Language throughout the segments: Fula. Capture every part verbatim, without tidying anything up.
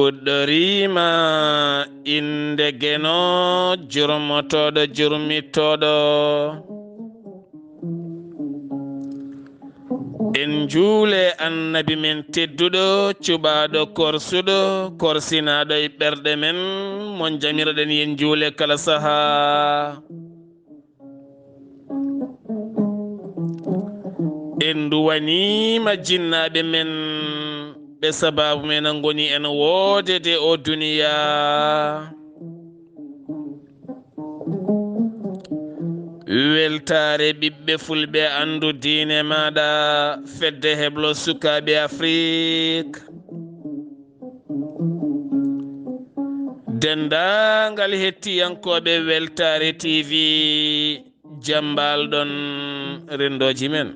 Fuɗɗoriima innde Geno, jurmotooɗo jurmitooɗo. En njuule Annabi men tedduɗo, cuɓaaɗo korsuɗo, korsinaaɗo e ɓerɗe men, mo njamiroɗen yen njuule kala sahaa. En nduwaniima jinnaaɓe men, ɓe sabaabu men ngoni en woodede o duniyaa. Weltaare ɓiɓɓe fulɓe, anndu diine maaɗa, fedde heblo sukaaɓe Afrik. Denndaangal hettiyankooɓe Weltaare T V, jam mbaal-ɗon renndooji men.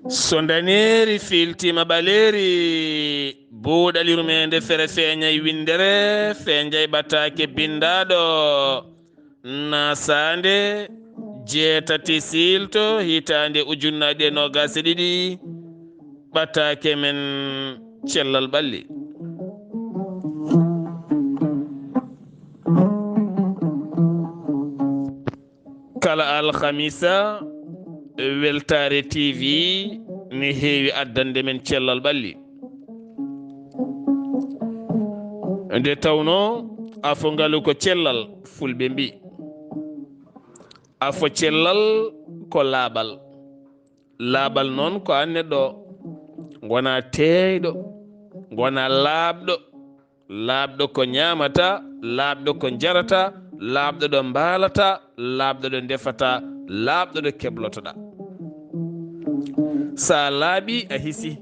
So ndaneeri fiiltiima ɓaleeri, buuɗal yurmeende fere feeñay winndere, feeñay ɓataake binndaaɗo. Naasaande jeetati siilto hitaande ujunnaje ɗiɗi e noogas e ɗiɗi, ɓataake men cellal ɓalli. Kala alhamisa, Weltaare T V ne heewi addande men cellal ɓalli. Nde tawnoo afo ngalu ko cellal, fulɓe mbii. Afo cellal ko laaɓal. Laaɓal noon ko aan neɗɗo o, ngonaa teeyɗo, ngonaa laaɓɗo, laaɓɗo ko ñaamata, laaɓɗo ko jarata, laaɓɗo ɗo mbaalata, laaɓɗo ɗo ndefata, laaɓɗo ɗo keblotoɗaa. So a laaɓii, a hisi.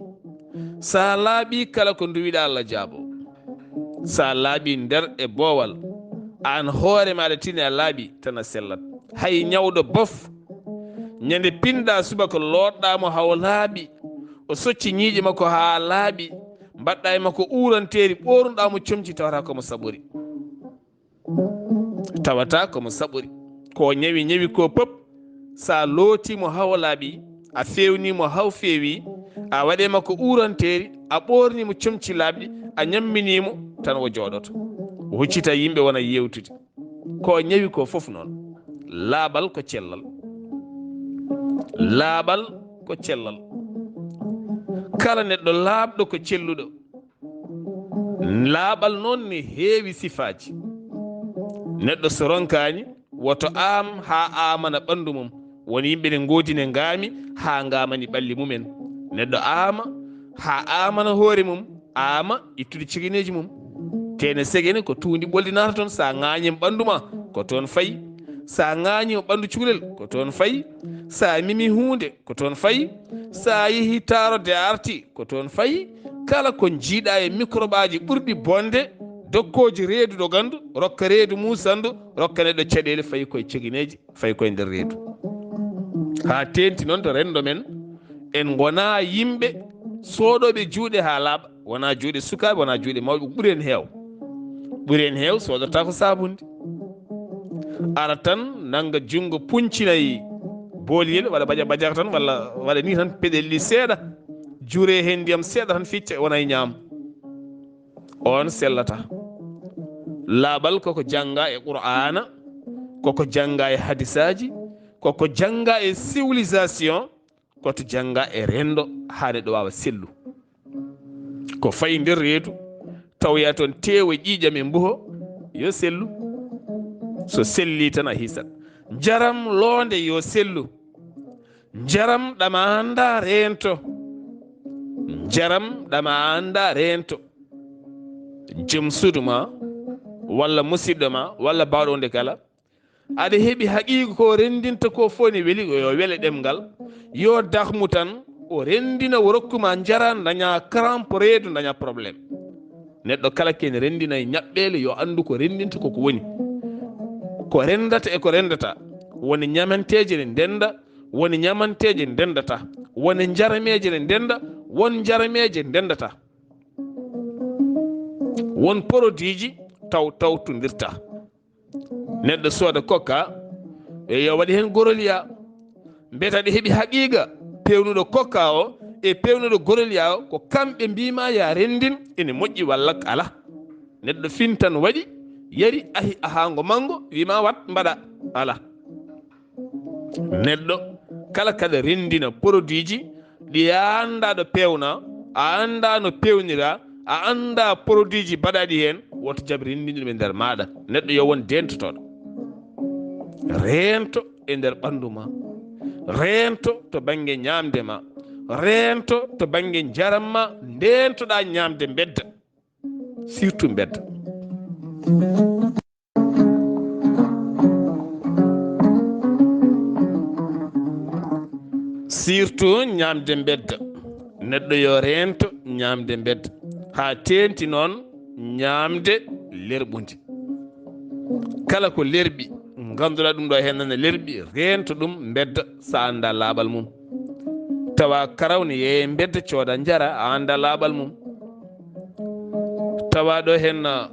So a laaɓii, kala ko nduwiɗaa, Allah jaabo. So a laaɓii nder e boowal, aan hoore ma aɗa tini a laaɓii, tan a sellat. Hay ñawɗo bof, ñande pinɗaa subaka, looɗɗaa mo haa o laaɓi, o socci ñiiƴe makko haa laaɓi, mbaɗɗaa e makko uuranteeri, ɓoornuɗaa mo comci, tawata ko mo saɓori. Tawata ko mo saɓori. Ko ñawi ñawi ko pop, so a lootii mo haa o laaɓi, a feewnii mo haa o feewi, a waɗi e makko uuranteeri, a ɓoornii mo comci laaɓɗi, a ñamminii mo, tan o jooɗoto. O huccita yimɓe wona yeewtude. Ko ñawi ko fof noon. Laaɓal ko cellal. Laaɓal ko cellal. Kala neɗɗo laaɓɗo ko celluɗo. Laaɓal noon ne heewi sifaaji. Neɗɗo so ronkaani, woto aam haa aamana ɓanndu mum. Won yimɓe ne ngoodi ne ngaami haa ngaamani ɓalli mumen. Neɗɗo aama haa aamana hoore mum, aama ittude cegeneeji mum. Teene segene ko tuundi ɓoldi naata toon, so a ŋaañiima ɓanndu ma, ko toon fayi. So a ŋaañiima ɓanndu cukalel, ko toon fayi. So a mimi huunde, ko toon fayi. So a yehi taarode a arti, ko toon fayi. Kala ko njiiɗaa e mikrobaaji ɓurɗi bonde, dokkooji reedu ɗo gandu, rokka reedu muusandu, rokka neɗɗo caɗeele, fayi koye cegineeji, fayi koye nder reedu. Haa teenti noon to renndo men, en ngonaa yimɓe sooɗooɓe juuɗe haa laaɓa, wonaa juuɗe sukaaɓe, wonaa juuɗe mawɓe, ɓuri en heew. Ɓuri en heew soodata ko saabunnde. Ara tan nannga junngo, puñcinay booliyel, waɗa baƴa baƴaka tan, walla waɗa ni tan peɗeli seeɗa, jure heen ndiyam seeɗa tan, ficca, wona e ñaam. On sellata. Laaɓal koko jannga e Qur'aana, koko jannga e hadisaaji, koko jannga e civilisation, koto jannga e renndo haa neɗɗo waawa sellu. Ko fayi nder reedu, tawoya toon teewo ƴiiƴam e mbuho, yo sellu. So selli tan a hisat. Njaram loonde yo sellu. Njaram ɗam a annda reento. Njaram ɗam a annda reento. Joom suudu ma, walla musiɗɗo ma, walla baawɗo wonde kala, aɗa heɓi haqiiqa ko renndinta ko fof ne weli, yo wele ɗemngal, yo dahmu tan, o renndina, o rokku ma njaraa, daña crampe reedu, daña problème. Neɗɗo kala ken renndina e ñaɓɓeele, yo anndu ko renndinta ko ko woni. Ko renndata e ko renndata. Woni ñamanteeje ɗe ndennda, woni ñamanteeje ndenndata. Woni njarameeje ɗe ndennda, won njarameeje ndenndata. Won poroduuji taw tawtondirta. Neɗɗo sooda kokka, e yo waɗi heen goroliya. Mbiyata ɗe heɓi haqiiqa, peewnuɗo kokka o, e pewnuɗo goroliyaa o, ko kamɓe mbiima ya renndin, ene moƴƴi walla ala. Neɗɗo fintan waɗi, yari, ahi ahaango manngo, wiima wat mbaɗa, ala. Neɗɗo kala kaɗa renndina produit ji ɗi a anndaa ɗo peewna, a anndaa no peewnira, a anndaa produit ji baɗaaɗi heen, woto jaɓ renndinde ɗum e nder maaɗa. Neɗɗo yo won deentotooɗo. Reento e nder ɓanndu ma. Reento to bannge ñaamde ma. Reento to bannge njaram ma. Ndeentoɗaa ñaamde mbedda. Surtout mbedda. Surtout ñaamde mbedda. Neɗɗo yo reento ñaamde mbedda. Haa teenti noon ñaamde lerɓundi. Kala ko lerɓi, ngannduɗaa ɗum ɗo heen nana lerɓi, reento ɗum mbedda so a anndaa laaɓal mum. Tawa karaw ne yeeye mbedda cooda njara, a anndaa laaɓal mum. Tawa ɗo heen, ah,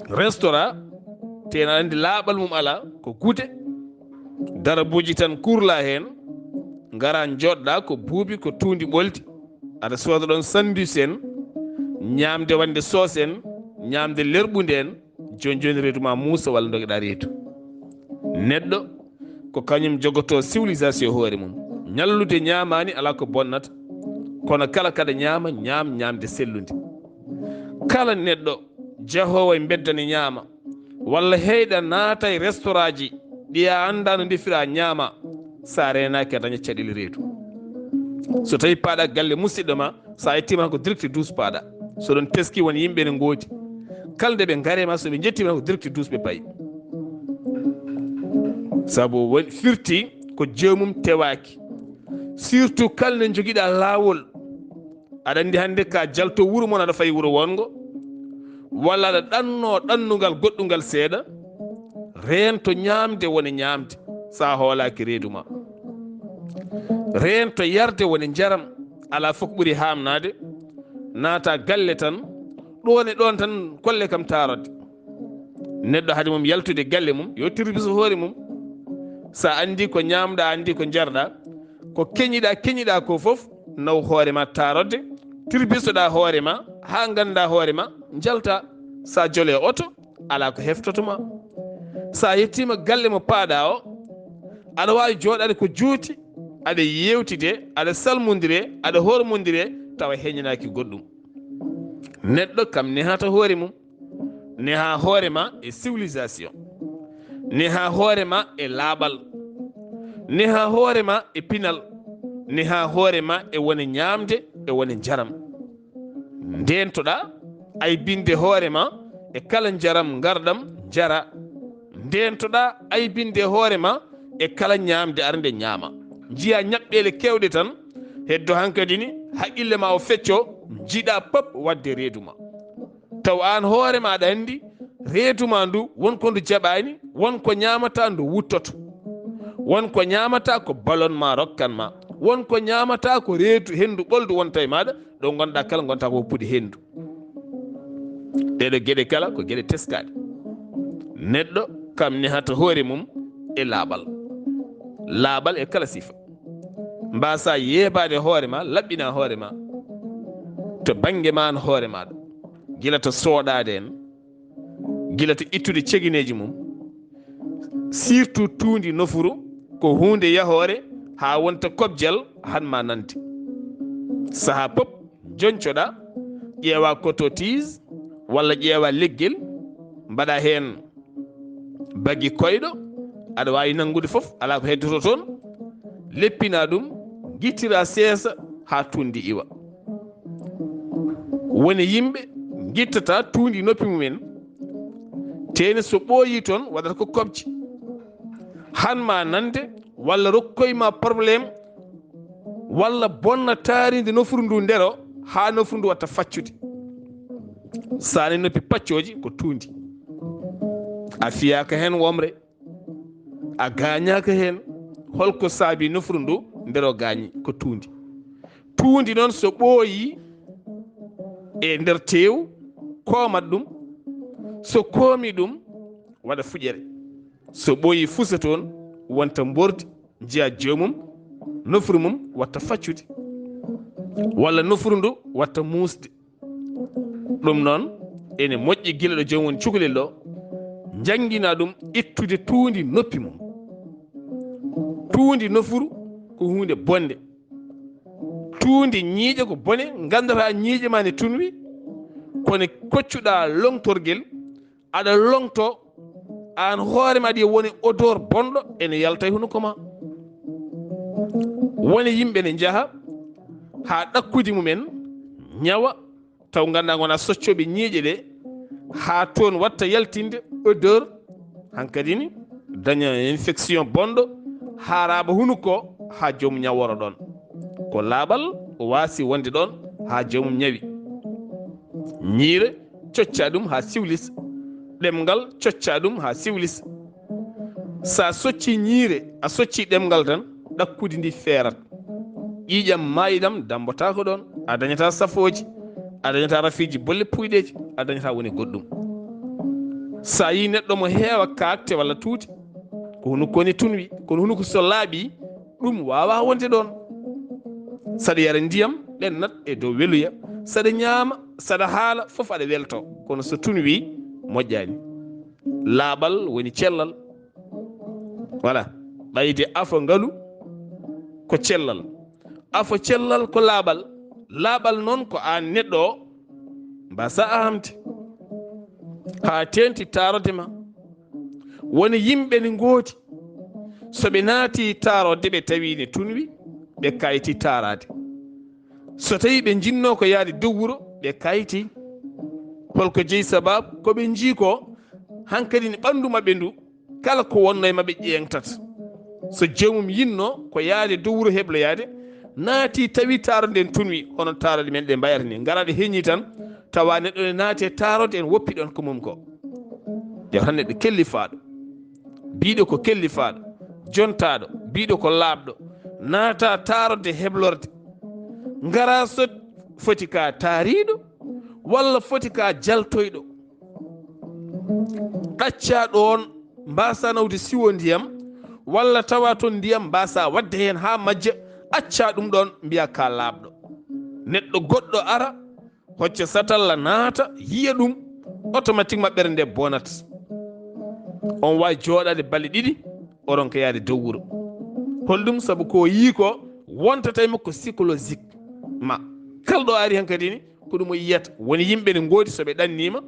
restaurant, te ene anndi laaɓal mum alaa, ko gude, darabuuji tan kurla heen, ngara njooɗɗa ko buubi, ko tuundi ɓolti. Aɗa sooda ɗoon sandwich en, ñaamde wonde sauce en, ñaamde lerɓunde en, jooni jooni reedu ma muusa walla ndogeɗaa reedu. Neɗɗo ko kañum jogotoo civilisation hoore mum. Ñallude ñaamaani alaa ko bonnata, kono kala kaɗa ñaama, ñaam ñaamde sellunde. Kala neɗɗo jahoowo e mbedda ne ñaama, walla heyɗa naata e restaurant ji ɗi a anndaa no ndefira ñaama, so a reenaaki a dañat caɗeele reedu. So tawii paaɗa galle musiɗɗo ma, so a yettiima ko direct douze paaɗa. So ɗon teski won yimɓe ne ngoodi. Kala nde ɓe ngare ma, so ɓe njettiima ko direct douze ɓe payi. Sabu won firti ko joomum tewaaki. Surtout kala nde jogiɗa laawol. Aɗa anndi hannde ka jalto wuro mon aɗa fayi wuro wonngo. Walla aɗa ɗanno ɗannungal goɗɗungal seeɗa. Reento ñaamde woni ñaamde. Sa hoolaaki reedu ma. Reento yarde woni njaram. Alaa fof ɓuri haamnaade. Naata galle tan. Ɗoon e ɗoon tan kolle kam taarode. Neɗɗo hade mum yaltude galle mum, yo tirbiso hoore mum. Sa anndi ko ñaamɗa, anndi ko njarɗa, ko keñiɗa, keñiɗa ko fof, naw hoore ma taarode, tirbisoɗa hoore ma, haa ngannda hoore ma, njalta. Sa jole oto, alaa ko heftotoma. Sa yettiima galle mo paaɗa o, aɗa waawi jooɗaade ko juuti, aɗa yeewtide, aɗa salmondire, aɗa hormondire, tawa heñanaaki goɗɗum. Neɗɗo kam nehata hoore mum, neha hoore ma e civilisation, neha hoore ma e laaɓal, neha hoore ma e pinal, neha hoore ma e wone ñaamde, e wone njaram. Ndeentoɗa aybinde hoore ma e kala njaram ngarɗam njara. Ndeentoɗa aybinde hoore ma e kala ñaamde arnde ñaama. Njiya ñaɓɓeele keewɗe tan, heddo hankadi ni, haqqille ma o fecco, njiɗa pap waɗde reedu ma. Taw aan hoore ma aɗa anndi reedu ma ndu, won ko ndu jaɓaani, won ko ñaamata ndu wuttoto. Won ko ñaamata ko ballon ma rokkan ma. Won ko ñaamata ko reedu henndu ɓoldu wonta e maaɗa, ɗo ngonɗa kala ngonta ko woppude henndu. Ɗeɗo geɗe kala ko geɗe teskaɗe. Neɗɗo kam nehata hoore mum e laaɓal. Laaɓal e kala sifa. Mbasa yeebaade hoore ma, laɓɓina hoore ma. To bannge ma an hoore maɗa. Gila to soɗaade en, gila to ittude cegineeji mum. Surtout tuundi nofuru ko huunde yahoore haa wonta kobjal han ma nande. Saha pop joncoɗa, ƴeewa coton-tige walla ƴeewa leggel, mbaɗa heen bagi koyɗo, aɗa waawi nanngude fof, alaa ko heddoto toon, leppina ɗum, gittira seesa haa tuundi iwa. Woni yimɓe gittata tuundi noppi mumen, teeni so ɓooyi toon waɗata ko kobje. Han ma nande walla rokkoy ma problème walla bonna taarinde nofru ndu ndero haa nofru ndu watta faccude. Sani noppi paccooji ko tuundi. A fiyaaka heen womre, a gaañaaka heen, holko saabi nofru ndu ndero gaañi ko tuundi. Tuundi noon so ɓooyi e nder teew, koomat ɗum, so koomi ɗum, waɗa fuƴere. So ɓooyi fusa toon, wonta mbordi, njiya joomum, nofru mum watta faccude. Walla nofru ndu watta muusde. Ɗum noon, ene moƴƴi gila ɗo joom woni cukalel ɗo, njanngina ɗum ittude tuundi noppi mum. Tuundi nofru ko huunde bonde. Tuundi ñiiƴe ko bone, nganndataa ñiiƴe ma ne tunwi, kono koccuɗaa longtorgel, aɗa longto aan hoore ma, ɗi woni odeur bonɗo ene yalta e hunuko ma. Woni yimɓe ne njaha haa ɗakkudi mumen ñawa, taw nganndaa ngona soccooɓe ñiiƴe ɗe, haa toon watta yaltinde odeur, hankadi ni daña infection bonɗo, haaraaba hunuko haa joomum ñaworo ɗoon. Ko laaɓal waasi wonde ɗoon haa joomum ñawi. Ñiire cocca ɗum haa siwlis, ɗemngal cocca ɗum haa siwlis. Sa socci ñiire, a socci ɗemngal tan, ɗakkudi ndi feerat. Ƴiiƴam maayiɗam dambotaako ɗoon, a dañata safooji, a dañata rafiiji bolle puyɗeeji, a dañata woni goɗɗum. Sa yi neɗɗo mo heewa kaakte walla tuuti, ko hunuko ne tunwi, kono hunuko so laaɓi, ɗum waawaa wonde ɗoon. Saɗa yara ndiyam, ɓennat e dow weluya, saɗa ñaama, saɗa haala, fof aɗa welto, kono so tunwi, moƴƴaani. Laaɓal woni cellal. Voilà. Ɓayde afo ngalu ko cellal. Afo cellal ko laaɓal. Laaɓal noon ko aan neɗɗo o mbasa aamde haa teenti taarode ma. Woni yimɓe ne ngoodi. So ɓe naati taarode ɓe tawi ne tunwi, ɓe kayti taaraade. So tawi ɓe njinnoo ko yahde dow wuro, ɓe kayti. Holko jeyi sababu? Ko ɓe njii ko hankadi ne ɓanndu maɓɓe ndu, kala ko wonno e maɓɓe ƴeeŋtat. So joomum yinnoo ko yahde dow wuro hebloyaade, naati tawi taarode nden tunwi, hono taarode men ɗe mbayata ni. Ngara ɗe heñi tan, tawa neɗɗo ne naati e taarode en woppi ɗon ko mum ko. Yo tan neɗɗo kellifaaɗo, biiɗo ko kellifaaɗo, jontaaɗo, biiɗo ko laaɓɗo, naata taarode heblorde. Ngara so foti ka taariiɗo, walla foti ka jaltoyɗo. Ɗacca ɗoon, mbasa nawde siwo ndiyam, walla tawa toon ndiyam, mbasa waɗde heen haa majja, acca ɗum ɗoon, mbiya ka laaɓɗo. Neɗɗo goɗɗo ara, hocca satalla naata, yiya ɗum, automatiquement ɓernde bonat. On waawi jooɗaade balɗe ɗiɗi, o ronka yahde dow wuro. Holɗum? Sabu ko yii ko wontata e makko psychologique ma. Kala ɗo ari hankadi ni, ko ɗum o yiyata. Woni yimɓe ne ngoodi so ɓe ɗanniima,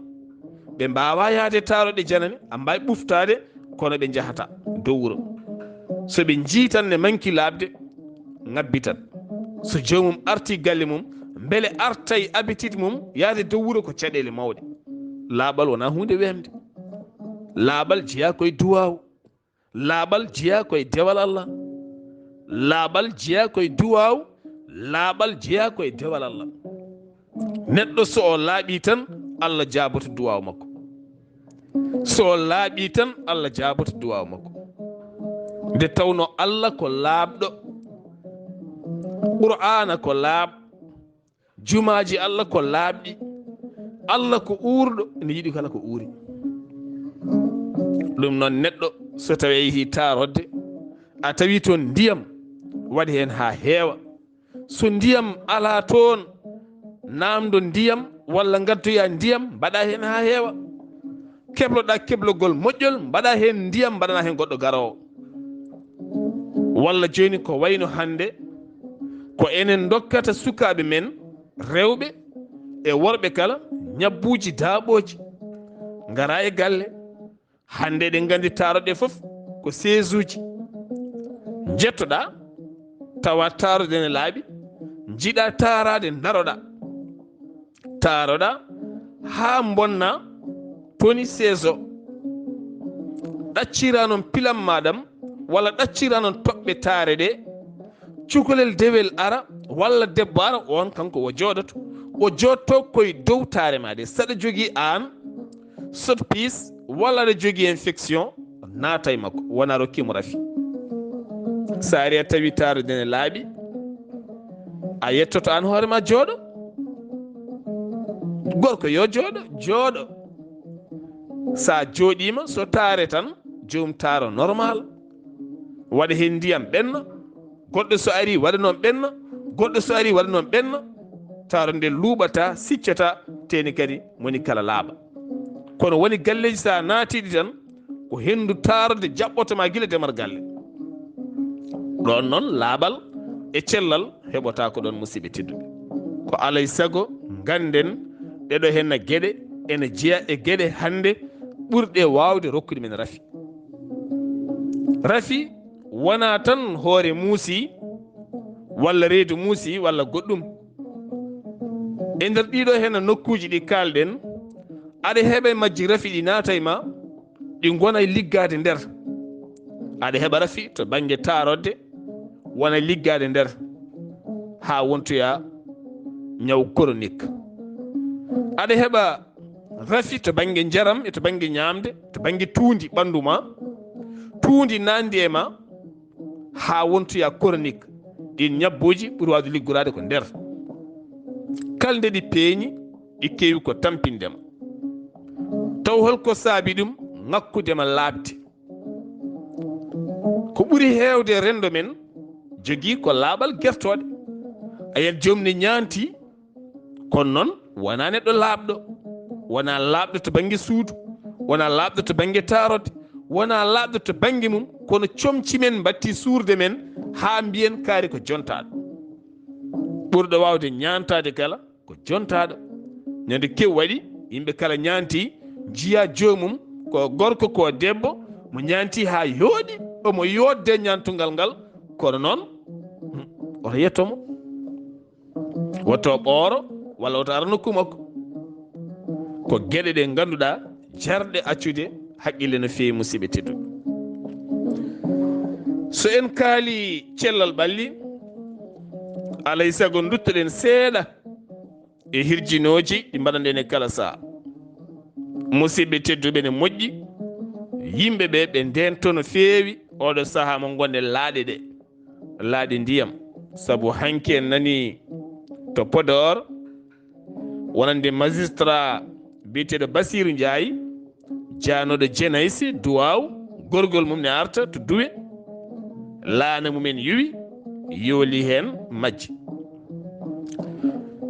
ɓe mbaawa yahde taaroɗe janane, a mbaawi ɓuftaade, kono ɓe njahata dow wuro. So ɓe njii tan ne manki laaɓde, ŋabbitan. So joomum arti galle mum, mbele artay habitude mum yahde dow wuro ko caɗeele mawɗe. Laaɓal wonaa huunde weemde. Laaɓal jeyaa koye duwaaw. Laaɓal jeyaa koye dewal Allah. Laaɓal jeyaa koye duwaaw. Laaɓal jeyaa koye dewal Allah. Neɗɗo so o laaɓii tan, Allah jaaboto duwaaw makko. So o laaɓii tan, Allah jaaboto duwaaw makko. Nde tawnoo Allah ko laaɓɗo. Qur'aana ko laaɓ. Jumaaji Allah ko laaɓɗi. Allah ko uurɗo, ene yiɗi kala ko uuri. Ɗum noon, neɗɗo so tawii a yehii taarodde, a tawi toon ndiyam, waɗ heen haa heewa. So ndiyam alaa toon, naamndo ndiyam walla ngaddoyaa ndiyam, mbaɗaa heen haa heewa. Kebloɗaa keblogol moƴƴol, mbaɗaa heen ndiyam, mbaɗanaa heen goɗɗo garoowo. Walla jooni ko wayno hannde, ko enen ndokkata sukaaɓe men, rewɓe e worɓe kala, ñabbuuji daaɓooji, ngara e galle. Hannde eɗen nganndi taaroɗe fof ko seesuuji. Njettoɗaa, tawa taaroɗe ne laaɓi, njiɗaa taaraade, ndaroɗaa. Taaroɗaa haa mbonna toni seeso. Ɗaccira noon pilam maaɗam, walla ɗaccira noon toɓɓe taare ɗe. Cukalel dewel ara, walla debbo ara, on kanko o jooɗoto. O jooɗto koye dow taare maa ɗe. Saɗa jogii aan sot piis, walla aɗa jogii infection, naata e makko, wona rokki mo rafi. So ari a tawi taaroɗe ne laaɓi, a yettoto aan hoore ma jooɗo. Gorko yo jooɗo, jooɗo. Sa jooɗiima, so taare tan, joom taaro normal. Waɗa heen ndiyam ɓenna. Goɗɗo so ari, waɗa noon ɓenna. Goɗɗo so ari waɗa noon ɓenna, taaro nde luuɓata, siccata, teeni kadi moni kala laaɓa. Kono woni galleeji so a naatiiɗi tan, ko henndu taarorde jaɓɓoto ma gila demar galle. Ɗoon noon laaɓal e cellal heɓotaako ɗoon, musidɓe tedduɓe. Ko alay sago ngannden ɗeɗo henna geɗe ene jeya e geɗe hannde ɓurɗe waawde rokkude men rafi. Rafi wonaa tan hoore muusi walla reedu muusi walla goɗɗum. E nder ɗiɗo henna nokkuuji ɗi kaalɗen, aɗa heɓa e majji rafi ɗi naata e ma, ɗi ngona e liggaade nder. Aɗa heɓa rafi to bannge taarodde, wona e liggaade nder haa wontoya ñaw chronique. Aɗa heɓa rafi to bannge njaram e to bannge ñaamde, to bannge tuundi ɓanndu ma, tuundi nanndi e ma, haa wontoya chronique. Ɗiin ñabbuuji ɓuri waawde liggoraade ko nder. Kala nde ɗi peeñi, ɗi keewi ko tampinde ma. Taw holko saabi ɗum? Ŋakkude ma laaɓde. Ko ɓuri heewde renndo men jogii ko laaɓal gertooɗe. A yiyat joom ne ñaanti, kono noon wonaa neɗɗo laaɓɗo, wonaa laaɓɗo to bannge suudu, wonaa laaɓɗo to bannge taarodde, wonaa laaɓɗo to bannge mum, kono comci men mbattii suurde men haa mbiyen kaari ko jontaaɗo. Ɓurɗo waawde ñaantaade kala ko jontaaɗo. Ñande kew waɗi, yimɓe kala ñaanti, njiya joomum, ko gorko ko debbo, mo ñaanti haa yooɗi, omo yootde ñaantungal ngal, kono noon, hmm, oto yetto mo. Woto ɓooro, walla woto ara nokku makko. Ko geɗe ɗe ngannduɗaa jarɗe accude haqqille no feewi, musidɓe tedduɓe. So en kaali cellal ɓalli, alay sago nduttoɗen seeɗa e hirjinooji ɗi mbaɗanɗen e kala saha. Musidɓe tedduɓe, ne moƴƴi yimɓe ɓe ɓe ndeento no feewi oɗo saha mo ngonɗen laaɗe ɗe, laaɗe ndiyam. Sabu hanki en nani to Podor, wonande magistrat biyeteeɗo Basiiru Njaay, jaanooɗo Jenaysi, Duwaaw, gorgol mum ne arta to Duwe, laana mumen yuwi, yooli heen majji.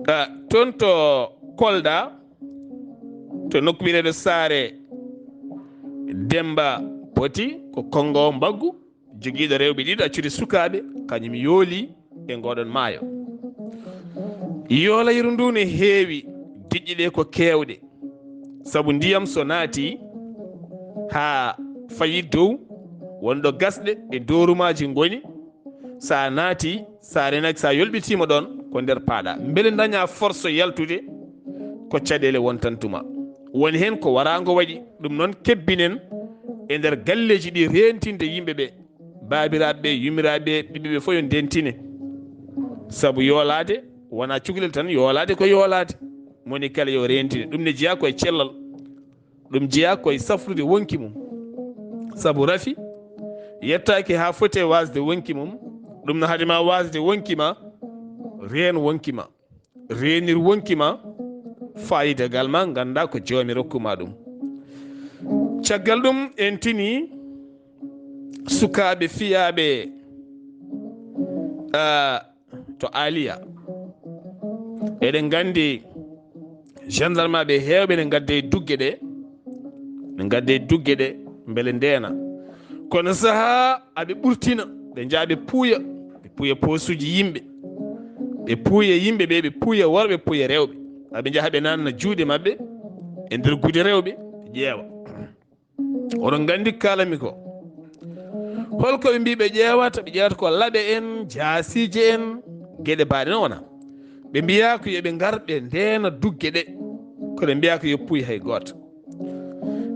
Ah, toon to Kolda, to nokku wiyeteeɗo Saare Demba Poti, ko Konngo Mbaggu, jogiiɗo rewɓe ɗiɗo, accudi sukaaɓe, kañum yooli e ngoɗon maayo. Yoolayru ndu ne heewi, diƴƴe ɗe ko keewɗe. Sabu ndiyam so naati haa fayi dow, wonɗo gasɗe e doorumaaji ngoni, sa naati, sa renaki, sa yolɓitiima ɗoon, ko nder paaɗa. Mbele daña forso yaltude, ko caɗeele wontantuma. Woni heen ko waraango waɗi, ɗum noon kebbinen e nder galleeji ɗi reentinde yimɓe ɓe. Baabiraaɓe ɓe, yumiraaɓe ɓe, ɓiɓɓe ɓe fof yo ndentine. Sabu yoolaade wonaa cukalel tan, yoolaade ko yoolaade. Moni kala yo reentine. Ɗum ne jeyaa ko e cellal. Ɗum jeyaa ko e safrude wonki mum. Sabu rafi yettaaki haa foti e waasde wonki mum. Ɗum no hade ma waasde wonki ma, reen wonki ma. Reenir wonki ma, faayidagal ma, ngannda ko Joomi rokku ma ɗum. Caggal ɗum, en tini sukaaɓe fiyaaɓe, ah, to Aliya. Eɗen nganndi gendarme ɓe heewɓe ne ngadda e dugge ɗe, ne ngadda e dugge ɗe mbele ndeena. Kono sahaa aɓe ɓurtina, ɓe njaha ɓe puuya, ɓe puuya poosuuji yimɓe, ɓe puuya yimɓe ɓe, ɓe puuya worɓe, puuya rewɓe. Aɓe njaha ɓe nanna juuɗe maɓɓe e nder gude rewɓe, ɓe ƴeewa. Oɗon nganndi kaalami ko, holko ɓe mbii ɓe ƴeewata? Ɓe ƴeewata ko laɓe en, jaasiije en, geɗe baaɗe noon wona. Ɓe mbiyaa ko yo ɓe ngar ɓe ndeena dugge ɗe, kono ɓe mbiyaa ko yo puuy hay gooto.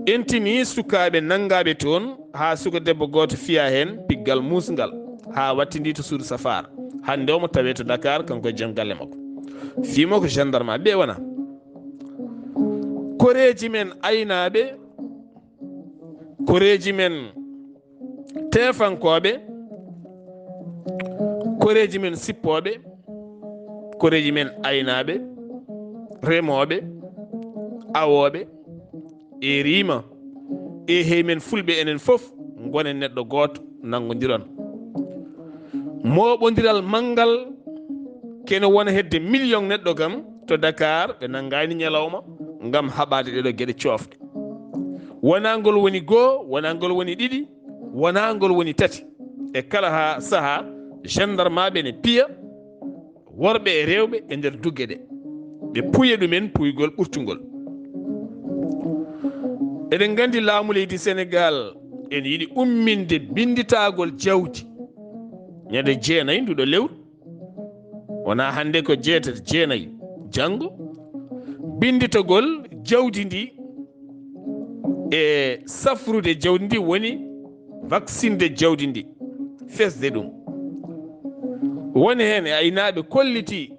En tini sukaaɓe nanngaaɓe toon, haa suka debbo gooto fiyaa heen piggal muusngal, haa wattindii to suudu safaara. Hannde omo tawee to Dakar, kanko e joom galle makko. Fii mo ko gendarme ɓe wona. Koreeji men aynaaɓe, koreeji men teefankooɓe, koreeji men sippooɓe, koreeji men aynaaɓe, remooɓe, awooɓe, e riima, e hey men fulɓe enen fof ngonen neɗɗo gooto, nanngondiron. Mooɓondiral manngal Kene wona hedde million neɗɗo kam to Dakar, ɓe nanngaani ñalawma ngam haɓaade ɗeɗo geɗe coofɗe. Wonaa ngol woni goo, wonaa ngol woni ɗiɗi, wonaa ngol woni tati. E kala haa sahaa, gendarmaaɓe ne piya worɓe e rewɓe e nder dugge ɗe. Ɓe puya ɗumen puygol ɓurtungol. Eɗen nganndi laamu leydi Senegaal ene yiɗi umminde binnditaagol jawdi ñande jeenayi nduɗo lewru. Wonaa hannde ko jeetati, jeenayi, janngo. Binnditagol jawdi ndi e safrude jawdi ndi woni vaccinde jawdi ndi, fesde ɗum. Woni heen e aynaaɓe kolliti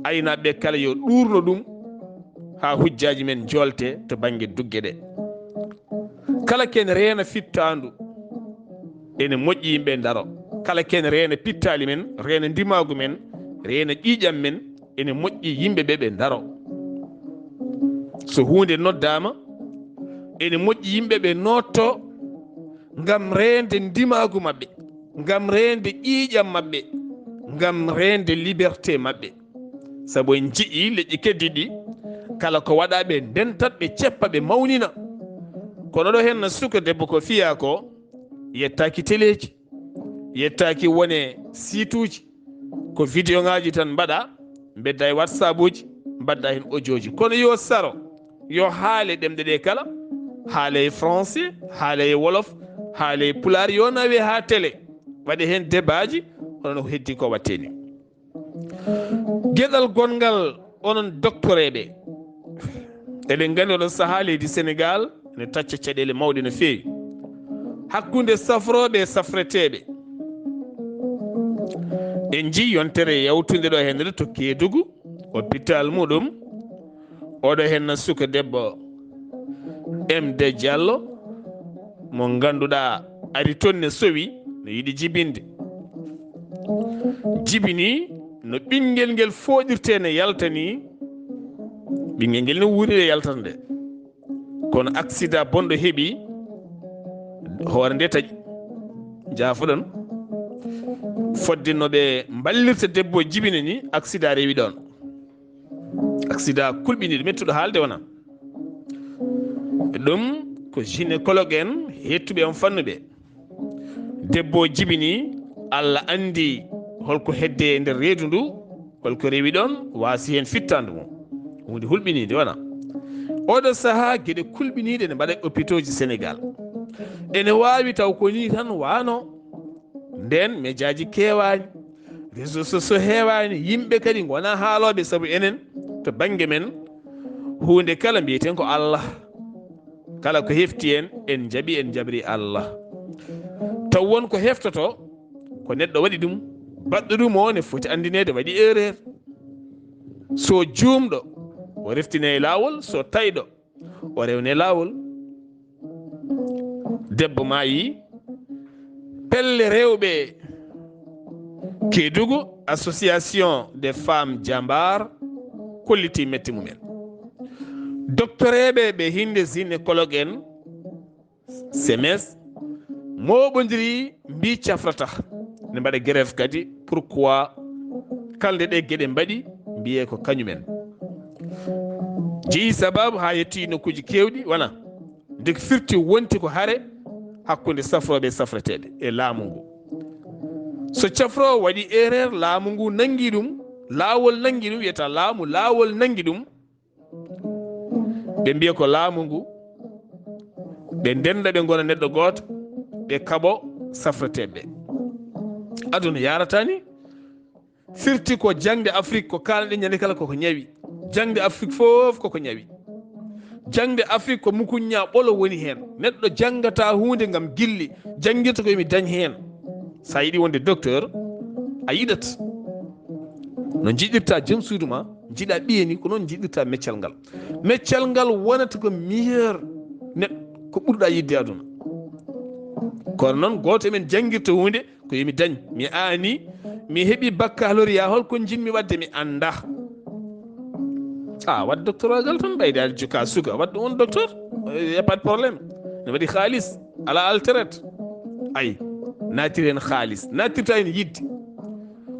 aynaaɓe kala yo ɗuurno ɗum haa hujjaaji men njolte to bannge dugge ɗe. Kala ken reena fittaandu, ene moƴƴi yimɓe ndaro. Kala ken reena pittaali men, reena ndimaagu men, reena ƴiiƴam men, ene moƴƴi yimɓe ɓe ɓe ndaro. So huunde noddaama, ene moƴƴi yimɓe ɓe nootto ngam reende ndimaagu maɓɓe, ngam reende ƴiiƴam maɓɓe, ngam reende liberté maɓɓe. Sabu en nji'i leƴƴi keddiɗi, kala ko waɗa ɓe ndentat, ɓe ceppa, ɓe mawnina. Kono ɗo henna suka debbo ko fiya ko, yettaaki teleeji, yettaaki wone siituuji, ko video ŋaaji tan mbaɗa, mbedda e WhatsAppuuji, mbadda heen audioji. Kono yo saro, yo haale ɗemɗe ɗe kala, haale e français, haale e wolof, haale e pulaar, yo nawe haa télé, waɗe heen debaaji, hono no heddi ko waɗte ni. Geɗal gonngal, onon doktoreeɓe, eɗen nganndi oɗon sahaa leydi Senegaal ene tacca caɗeele mawɗe no feewi hakkunde safrooɓe e safreteeɓe. En njii yontere yawtunde ɗo hennde to Keedugu, hôpital muɗum, oɗo henna suka debbo M D Diallo, mo ngannduɗaa ari toon ne sowi, no yiɗi jibinde. Jibini no ɓinngel ngel fooɗirte ne yalta ni, ɓinngel ngel ne wuuri e yaltata nde. Kono accident bonɗo heɓi, hoore nde taƴi. Jaafoɗon. Fodde no ɓe mballirta debbo jibini ni, accident rewi ɗoon. Accident kulɓiniiɗo, mettuɗo haalde wona. Ɗum ko gynécologue en, hettuɓe on fannuɓe. Debbo jibini, Allah anndi holko hedde e nder reedu ndu, holko rewi ɗoon, waasi heen fittaandu mum. Huunde hulɓiniinde wona. Oɗo sahaa geɗe kulɓiniiɗe ne mbaɗa e hôpitaux ji Senegaal. Ene waawi taw ko nii tan waano. Ndeen mejaaji keewaani, réseaux sociaux heewaani, yimɓe kadi ngonaa haalooɓe sabu enen to bannge men, huunde kala mbiyeten ko Allah. Kala ko hefti en, en njaɓi, en njaɓri Allah. Taw won ko heftoto, ko neɗɗo waɗi ɗum, baɗɗo ɗum o ne foti anndineede waɗi erreur. So juumɗo, o reftine e laawol, so tayɗo, o rewne laawol. Debbo maayi, pelle rewɓe Keedugu, Association des Femmes Jambar, kolliti mette mumen. Doktoreeɓe ɓe hinde gynécologue en, S M S, mooɓondiri mbi cafrata. Ne mbaɗa grève kadi, pourquoi? Kalde ɗe geɗe mbaɗi, mbiye ko kañumen. Jeyi sababu haa yetti nokkuuji keewɗi, wona nde firti wonti ko hare hakkunde safrooɓe e safreteeɓe e laamu ngu. So cafroowo waɗi erreur, laamu ngu nanngi ɗum, laawol nanngi ɗum, wiyata laamu, laawol nanngi ɗum, ɓe mbiya ko laamu ngu, ɓe ndenda, ɓe ngona neɗɗo gooto, ɓe kaɓo safreteeɓe. Aduna yarata ni. Firti ko jaŋde Afrik, ko kaalɗen ñande kala koko ñawi. Jaŋde Afrik fof koko ñawi. Jaŋde Afrik ko mukuñña ɓolo woni heen. Neɗɗo janngata huunde ngam gilli, janngirta ko emi dañ heen. So a yiɗi wonde docteur, a yiɗat no njiɗirta joom suudu ma, njiɗa ɓiye ni, ko noon njiɗirta meccal ngal. Meccal ngal wonata ko meilleur neɗɗo, ko ɓurɗa yiɗde aduna. Kono noon, gooto e men janngirta huunde, ko yomi dañ, mi aani, mi heɓi baccalauréat, holko njiɗmi waɗde, mi annda. A waɗ doctorat gal tan, ɓayde aɗa jokka suka, waɗ ɗum on docteur, y a pas de problème. Ne waɗi xaalis, ala alteret. Ay, naatiri heen xaalis, naatirta heen yiɗde.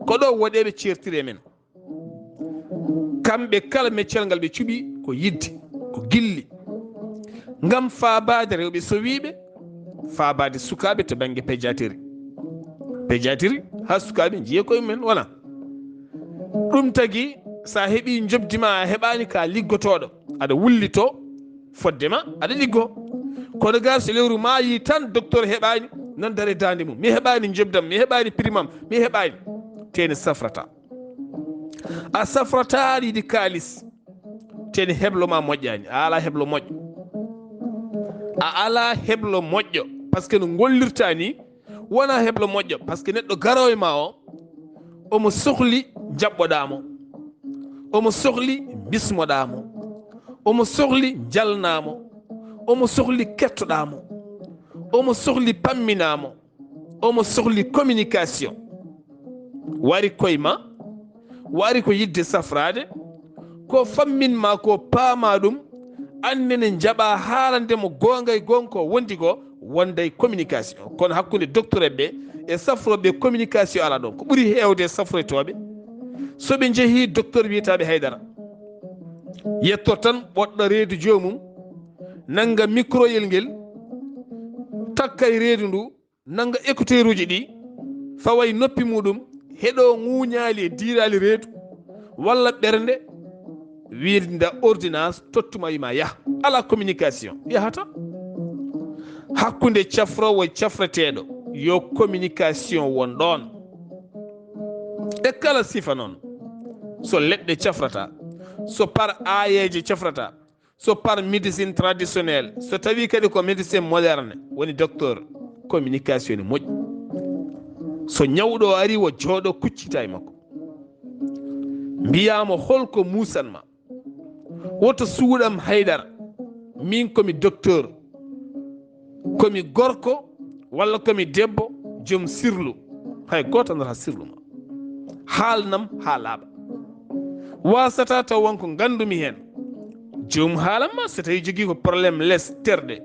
Ko ɗo woɗeeɓe ceertiri e men. Kamɓe kala, meccel ngal ɓe cuɓi ko yidde, ko gilli. Ngam faabaade rewɓe sowiiɓe, faabaade sukaaɓe to bannge pédiatrie. Pédiatrie, haa sukaaɓe njiya koye mumen, wona? Ɗum tagi, so a heɓii njoɓdi ma, a heɓaani ka liggotooɗo, aɗa wullitoo, fodde ma, aɗa liggoo. Kono gaa so lewru maayi tan, docteur heɓaani, nan dare daande mum. Mi heɓaani njoɓdam, mi heɓaani prime am, mi heɓaani. Te ne safrata. A safrata aɗa yiɗi kaalis. Te ne heblo ma moƴƴaani. A alaa heblo moƴƴo. A alaa heblo moƴƴo. Par ce que no ngollirta ni, wona heblo moƴƴo. Par ce que neɗɗo garoowo e ma o, omo sohli jaɓɓoɗaa mo. Omo sohli bismoɗaa mo. Omo sohli njalnaa mo. Omo sohli kettoɗaa mo. Omo sohli pamminaa mo. Omo sohli communication. Wari koye ma, wari ko yidde safraade, ko fammin ma ko paama ɗum, annene njaɓa haalande mo goonga e goonga ko wondi ko, wonday communication. Kono hakkunde docteur ɓe e safrooɓe communication ala ɗon. Ko ɓuri heewde e safroytooɓe, so ɓe njehii docteur wiyetaaɓe haydara, yetto tan ɓoɗɗo reedu joomum, nannga microyel ngel, takka e reedu ndu, nannga écouteuruuji ɗi, fawa e noppi muɗum, heɗo ŋuuñaali e diiraali reedu, walla ɓernde, winnda ordonnance, tottuma, wima yah. Ala communication, yahata. Hakkunde cafroowo e cafreteeɗo, yo communication won ɗoon. E kala sifa noon, so leɗɗe cafrata, so par aayeeje cafrata, so par médecine traditionnelle, so tawi kadi ko médecin moderne, woni docteur, communication ne moƴƴi. So ñawɗo o ari, o jooɗo, kuccita e makko. Mbiyaa mo, "Hol ko muusan ma? Woto suuɗam haydara. Min ko mi docteur. Ko mi gorko walla ko mi debbo, joom sirlu. Hay gooto anndataa sirlu ma. Haalnam haa laaɓa. Waasata taw won ko nganndumi heen. Joom haalan ma, so tawi jogii ko problème les terɗe,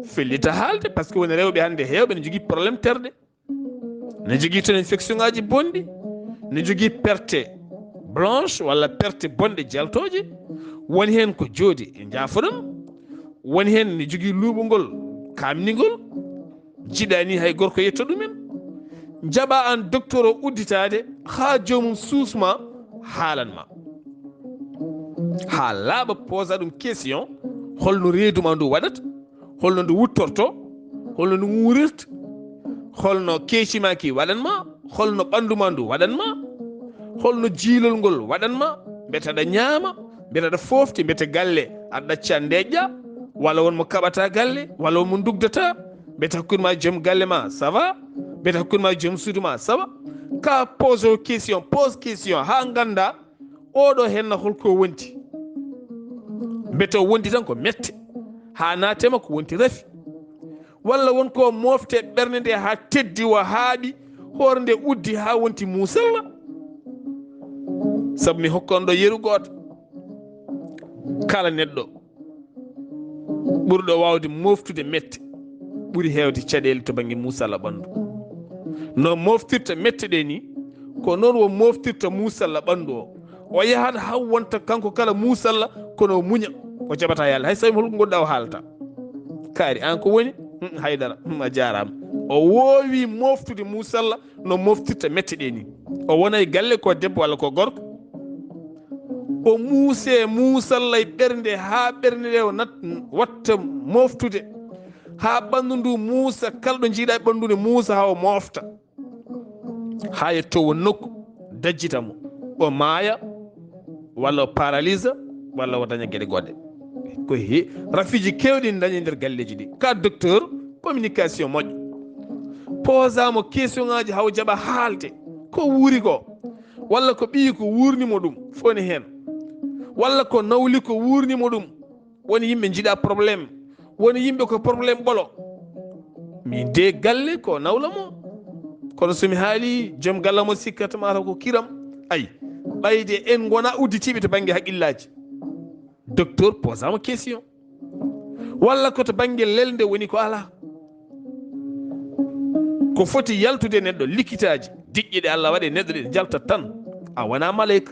fellita haalde, par ce que woni rewɓe hannde heewɓe ne jogii problème terɗe. Ne jogii toon infection ŋaaji bonɗi, ne jogii perte blanche walla perte bonɗe jaltooje, woni heen ko jooɗi e njaafoɗon, woni heen ne jogii luuɓungol kaamningol, jiɗaani hay gorko yetto ɗumen." Njaɓa aan docteur o udditaade haa joomum suusma, haalan ma. Haa laaɓa, posa ɗum question, holno reedu ma ndu waɗata, holno ndu wuttorto, holno ndu wuurirta, holno keeci ma ki waɗan ma, holno ɓanndu ma ndu waɗan ma, holno jiilol ngol waɗan ma, mbete aɗa ñaama, mbete aɗa foofti, mbete galle aɗa ɗacca ndeƴƴa, walla won mo kaɓata galle, walla won mo ndugdata, mbete hakkunde ma joom galle ma, ça va, mbete hakkunde ma joom suudu ma, ça va. Ka pose o question, pose question, haa ngannda oɗo henna holko wonti. Mbete o wondi tan ko mette, haa naatema ko wonti rafi. Walla won ko mofte ɓernde nde haa teddi, o haaɓi, hoore nde uddi haa wonti muusalla. Sabu mi hokkan ɗo yeru gooto. Kala neɗɗo ɓurɗo waawde moftude mette ɓuri heewde caɗeele to bannge muusalla ɓanndu. No moftirta mette ɗe ni, ko noon o moftirta muusalla ɓanndu o. O yahat haa wonta kanko kala muusalla, kono o muña, o jaɓata yalla. Hay so tawi mo holko ngonɗa o haalata. Kaari, aan ko woni? Hmm, haydara. Hmm, a jaaraama. O woowi moftude muusalla no moftirta mette ɗe ni. O wona e galle ko debbo walla ko gorko. O muuse muusalla e ɓernde haa ɓernde nde o nat-, watta moftude. Haa ɓanndu ndu muusa, kala ɗo njiiɗa e ɓanndu ne muusa haa o mofta. Haa yetto won nokku, dajjita mo. O maaya, walla o paralisa, walla o daña geɗe goɗɗe. Ko he-, rafiiji keewɗi ne dañi nder galleeji ɗi. Ka docteur, communication moƴƴo. Posa mo question ŋaaji haa o jaɓa haalde. Ko wuuri ko? Walla ko ɓiyi ko wuurni mo ɗum? Fof ne heen. Walla ko nawli ko wuurni mo ɗum? Woni yimɓe njiɗa problème. Woni yimɓe ko problème ɓolo. Min de galle ko nawla mo. Kono so mi haali, joom galle mo sikkata mataw ko kiram. Ay, ɓayde en ngona udditiiɓe to bannge haqqillaaji. Docteur posama question. Walla ko to bannge lelnde woni ko alaa. Ko foti yaltude neɗɗo, likitaaji, Diƴƴe ɗe Allah waɗi e neɗɗo ɗe jaltat tan. A wona malayka.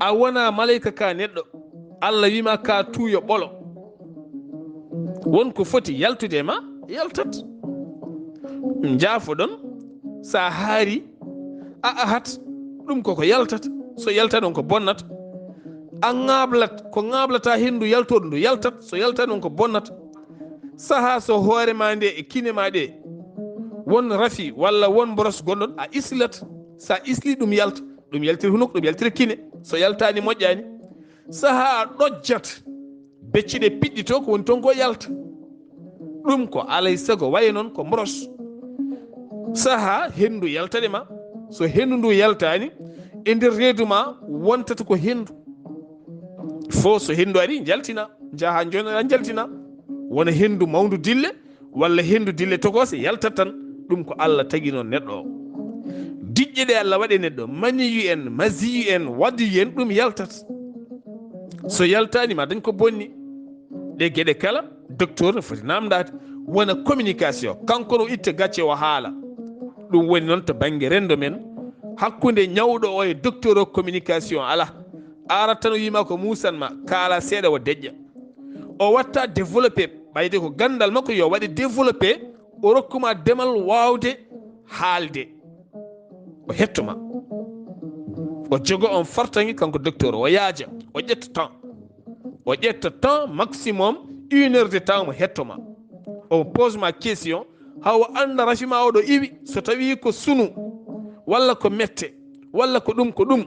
A wona malayka ka neɗɗo. Allah wima ka tuuyo ɓolo. Won ko foti yaltude e ma, yaltat. Jaafoɗon, sa haari, a ahat, ɗum koko yaltat. So yaltat on ko bonnat. A ŋaablat, ko ŋaablata hendu yaltoɗo ndu yaltat. So yaltat on ko bonnat. Saha so hoore ma nde e kine ma ɗe, won rafi walla won boros gonɗon, a islat. Sa isli ɗum yalta, ɗum yaltira hunuk, ɗum yaltira kine. So yaltani moƴƴani. Saha a ɗojjat, beccuɗe piɗɗito ko woni toon ko yalta. Ɗum ko alay sago waye noon ko boros. Saha hendu yaltade ma. So hendu ndu yaltani, e nder reedu ma wontata ko hendu. Fo so hendu ari jaltina, jaha joni a jaltina. Wona hendu mawndu dille, walla hendu dille tokose yaltat tan. Ɗum ko Allah tagi noon neɗɗo o. Diƴƴe ɗe Allah waɗi e neɗɗo, maniyu en, masiyu en, wadiyu en, ɗum yaltat. So yaltani ma dañ ko bonni. Ɗe geɗe kala, docteur no foti namdade. Wona communication, kanko no itta gacce o haala. Ɗum woni noon to bannge renndo men, hakkunde ñawɗo o e docteur o communication alaa. Arat tan o wiima ko muusan ma, kaala seeɗa o deƴƴa. O watta développé, ɓayde ko ganndal makko yo waɗe développé, o rokkuma demal waawde haalde. O hettoma. O jogo on fartangi kanko docteur o, o yaaja, o ƴetta temps. O ƴetta temps maximum une heure de temps mo hettoma. O pose ma question, haa o annda rafi ma oɗo iwi, so tawi ko sunu, walla ko mette, walla ko ɗum, ko ɗum.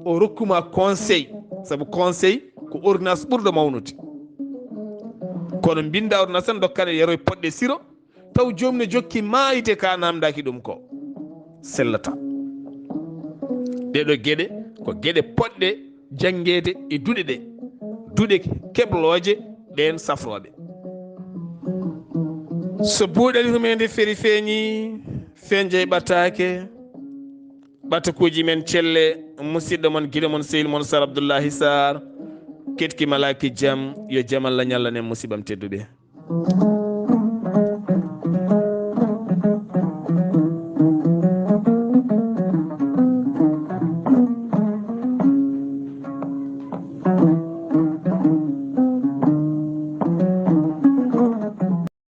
O rokkuma conseil, sabu conseil ko ordonnance ɓurɗo mawnude. Kono mbinda ordonnance tan, dokkane yeroy poɗɗe siro, taw joom ne jokki maayde ka namdaki ɗum ko. Sellata. Ɗeɗo geɗe ko geɗe poɗɗe janngeede e duɗe ɗe. Duɗe keblooje ɗeen safrooɓe. So buuɗal yurmeende feri feeñi, fenjay ɓattaake. Ɓatakuuji men celle, musidɗo mon, giɗo mon, sehil mon, Sar Abdullahi Sar. Ketki malaaki jam, yo jam Allah ñallanen musiɓam tedduɓe.